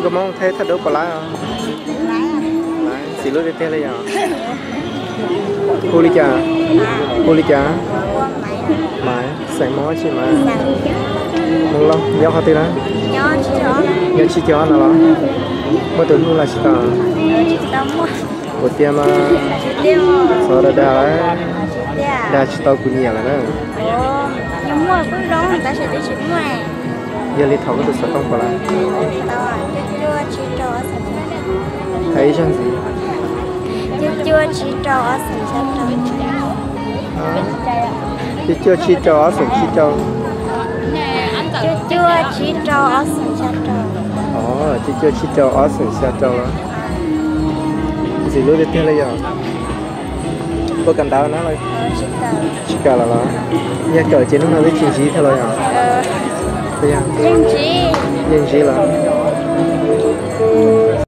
Hmoob Thaib thaj dub puas laib? Ntxim hlub tiag tiag li yom. Hu li cas? Hu li cas? Maiv. Xeem Hmoob tsi Maiv? Hmoob Lauj, nyob qhov twg na? Nyob Tsib Caug no los? Muaj tus hlub los tsis tau? Ua tiag mas. Txhob dag dag lawm. Dag tsis tau kuv nyiam lawm na. Yog li thaum koj tus xov tooj puas laib? Hais ib zaug ntxiv. Cuaj cuaj tsib rau ob xoom tsib rau. Cuaj cuaj tsib rau ob xoom tsib rau. Cuaj cuaj tsib rau ob xoom xya rau. Os, cuaj cuaj tsib rau ob xoom xya rau los? Ntxim hlub tiag tiag li yom. Puas kawm ntawv na? Tsis kawm los los? Yog kawm ces hnub no twb tsis ntsib thiab los yom? Yeej ntsib los?